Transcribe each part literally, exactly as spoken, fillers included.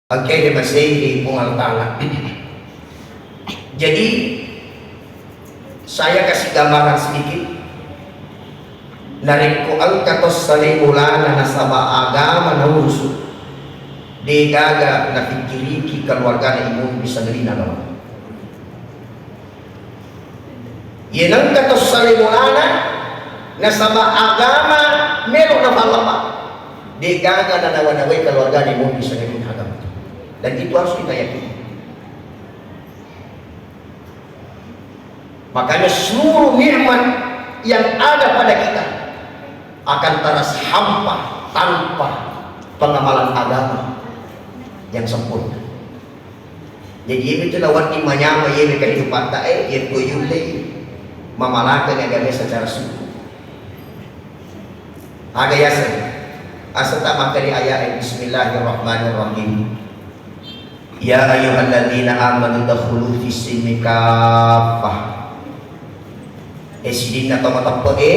Oke, dimasehi Puang Allah Ta'ala. Jadi, saya kasih gambaran sedikit. Narekko engka to salai bolana nasaba agama naurusu, degaga napikkiriki keluargana imun bisa ngelina agama. Iye nengka to salai bolana nasaba agama melo nafallapa, degaga nanawa-nawai keluargana imun bisa ngelina agama. Dan itu harus kita yakini. Makanya seluruh nikmat yang ada pada kita akan teras hampa tanpa pengamalan agama yang sempurna. Jadi, iye itu lawan di manyama, iye kehidupan tak, eh, iye ko yulle, mamalaka agama secara suku. Aga yaseng, asa tak makkeda ayat, eh, Bismillahirrahmanirrahim. Ya ayyuhalladzina amanu dakhulu fis silmi kaffah. Eh, sidinna tau mateppe'e,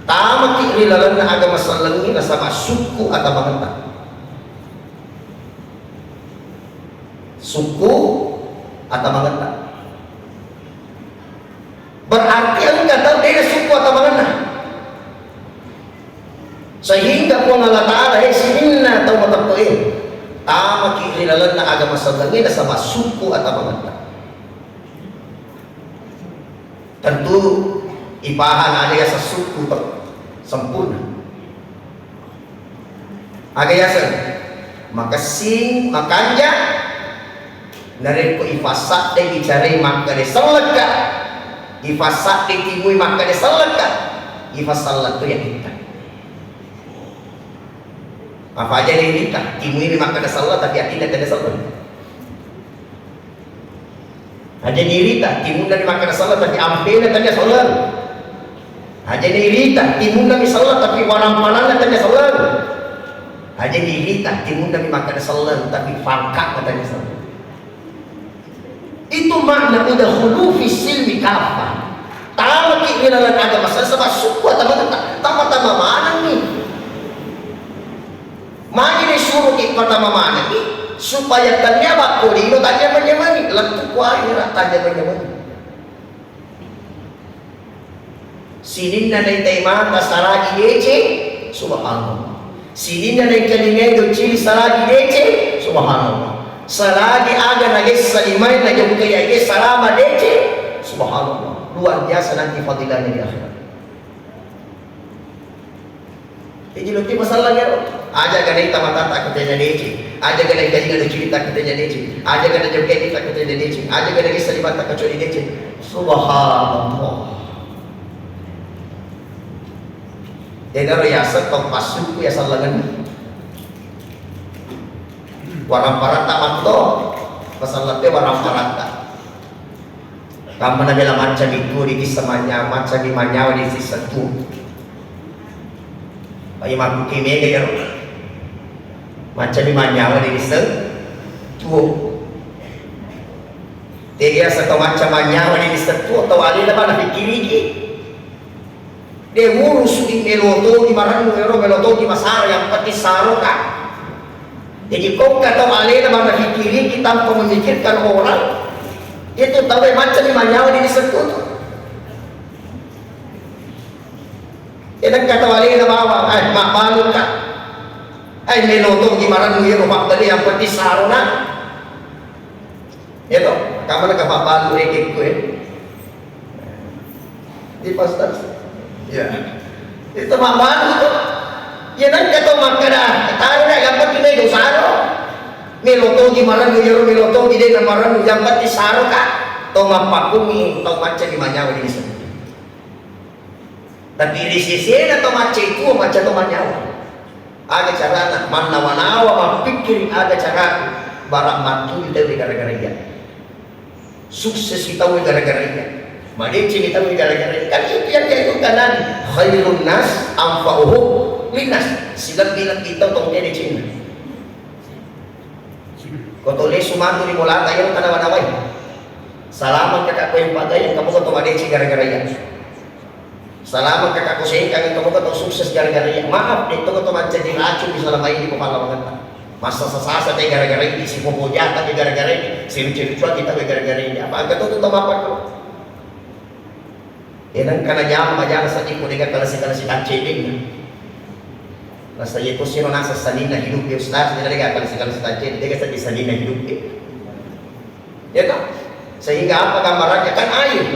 tamaki ri lalenna agama sellengnge nasaba sukku atamangetta. Sukku atamangetta. Berarti engka tau dena sukku atamangenna. Sehingga Puang Allah Ta'ala, eh, sininna tau mateppe'e, tamaki ri lalenna agama sellengnge nasaba sukku atamangetta. Tentu ipahang ada yaseng sukku to sempurna. Aga yaseng makessing, makanja, narekko ifassadde bicarai makkeda sellekka, ifassadde timui makkeda sellekka, ifassalleng to yatitta. Apa aja nairitta, timui makkeda selleng tapi atitta tena selleng. Aja nairita, timunna mi makkeda selleng, tapi ampena tania selleng. Aja nairita, timunna mi selleng, tapi warampananna tania selleng. Aja nairita, timunna mi makkeda selleng, tapi pangka'na tania selleng. Itu makna udakhulu fis silmi kaffah. Tamaki ri laleng agama, sebab sukku atamata, tama-tama manenni. Magi disuruki pertama manenni, supaya tania bakko lino tania manyamani, lettu ku akhirat tania manyamani. Sininna naitai mata salagi deceng, subhanallah. Sininna naikalingai doccili salagi deceng, subhanallah. Salagi aga nagessa limae najokkai age salama deceng, subhanallah. Luar biasa nanti fadilahnya di akhirat. Jadi, loki masalah ero. Aja gana ita matata kutanya dece. Aja gana ita inga cerita kutanya dece. Aja gana joget kita kutanya dece. Aja gana kisah di mata kecuali dece. Subhanallah. Jadi, ero yaseng to pasukku ya sallangan. Warang parata matto. Masalah te warang parata. Kamma nabela macca bittu di kissa manya-, macca di manyawa di sissa tuo. Pai makkuke mega iyaro. Macca di manyawa di sissa tuo. Tega sata macca manyawa di sissa tuo, tau alena mana pikkiriki. De urusuki melo togi marennu ero, melo togi masara, yang penting saroka. Jadi kokka tau alena mana pikiriki tanpa memikirkan orang, itu tau e macca ni manyawa di sessa tuo. Eda kata alena bawang, eh, mabbaluka. Eh, melo togi marennu ero, mabbali, yang penting sarona. Iya to, kamana ka pabbalu rekekku, eh. Di pastas. Ya. Itu pabbalu to. Ya, nengka to makkada, taro na yang penting melo saro. Melo togi marennu, iyaro melo togi de na marennu, yang penting saro ka. To mappakkungi, to macca di manyawa di sini. Tapi ri sesena to macca itu, macca to manyawa. Aga carana mannawa-nawa mappikkiri aga caraku, barang mattuju tauwe gara-gara iya. Sukses tauwe gara-gara iya. Madeceng tauwe gara-gara iya. Kan itu yang dianjurkan Nabi. Khairun nas anfa'uhum linnas. Silebbi-lebbi tau tongke decenna. Ko to lesu matu ri bolata iyaro tanawa-nawai. Salama kakak ko yang pagai, kamu ko to madeceng gara-gara iya. Salama kakak ko sengkang, kamu ko to sukses gara-gara iya. Maaf, de to ko to mancaji racun di salama ini ko pallawangetta. Massasa-sasa te gara-gara ini, sipopo jata te gara-gara ini, silucu-lucuan kita gara-gara ini. Apa engka tu tu tau apa tu? Enang kana jama majana saja ko dega kalasi-kalasi tancedeng. Rasa iya to siro nasa sanina hidup ya ustaz, dega kalasi-kalasi tancedeng, dega saja sanina hidup ya. Ya toh? Sehingga apa gambarannya? Kan air.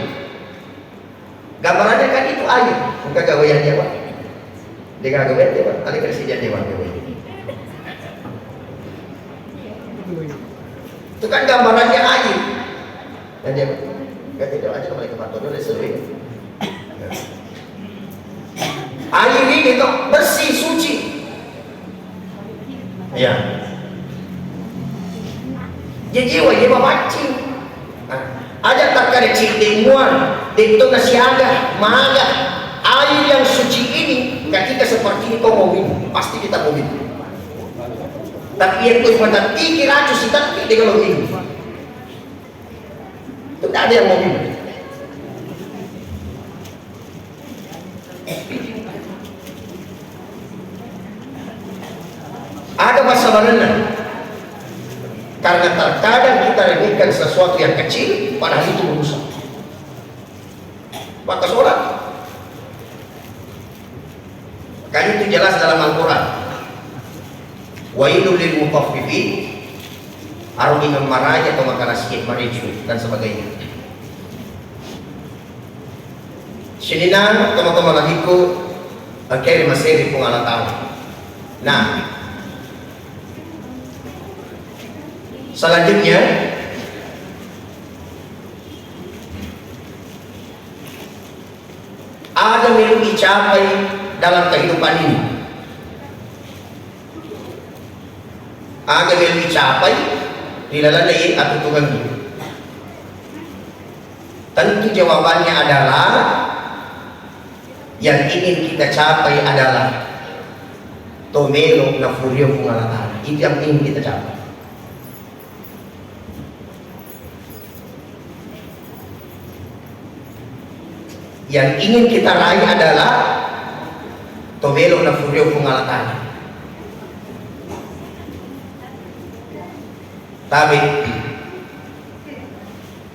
Gambarannya kan itu air. Engka gawean dewa. Dega gawean dewa, ada kerja dewa gawean. Itu kan gambarannya air. Dan dia, kan tidak aja mereka patut dulu sesuai. Air ini toh bersih, suci. Ya. Jadi, wah, dia mapaccing. Nah, aja tak ada cik denguan, itu nasi ada, maga. Air yang suci ini, ketika seperti ini kau mau minum, pasti kita mau minum. Tapi yang kau mata tiki racun si tapi dia kalau minum. Itu tidak ada yang mau minum. Ada masa mana? Karena terkadang kita remehkan sesuatu yang kecil, padahal itu merusak. Maka sholat. Kan itu jelas dalam Al-Quran. Wailul lil mutaffifin, arugi maraja atau makan nasi maricu dan sebagainya. Sininna teman-teman lahiku, akhirnya masih di Puang Allah Ta'ala. Nah, selanjutnya ada melo dicapai dalam kehidupan ini. Aga melo dicapai ri lalenna iye atuturengnge? Tentu jawabannya adalah yang ingin kita capai adalah to melo nafurio Puang Allah Ta'ala. Itu yang ingin kita capai. Yang ingin kita raih adalah to melo nafurio Puang Allah Ta'ala. Tabe,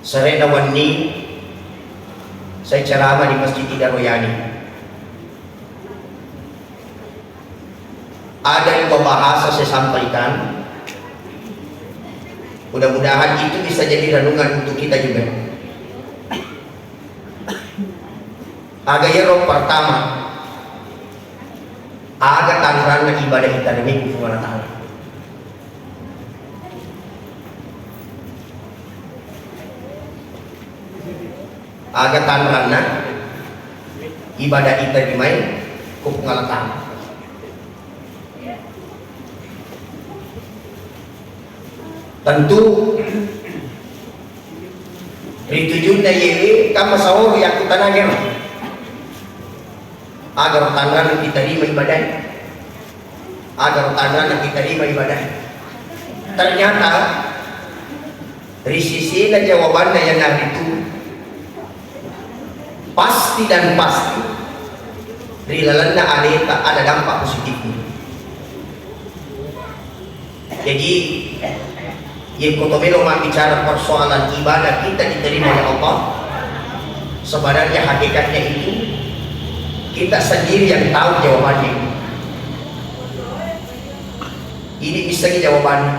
serena wenni saya ceramah di Masjid Ida Royani. Ada dua bahasa saya sampaikan. Mudah-mudahan itu bisa jadi renungan untuk kita juga. Aga iyaro pertama, aga tanranna ibadah ita ri Puang Allah Ta'ala. Aga tanranna ibadah ita ri mai ko Puang Allah Ta'ala. Tentu ri tujunna iyewe kamma saoro yakkutanangero. Aga ro tanranna kita rima ibadah. Aga ro tanranna kita rima ibadah. Ternyata ri sisina jawabanna iyanaritu pasti dan pasti ri lalenna aleta ada dampak positifnya. Jadi, yekko to melo mabbicara persoalan ibadah kita diterima oleh Allah, sebenarnya hakikatnya itu kita sendiri yang tahu jawabannya. Ini misalnya jawabannya.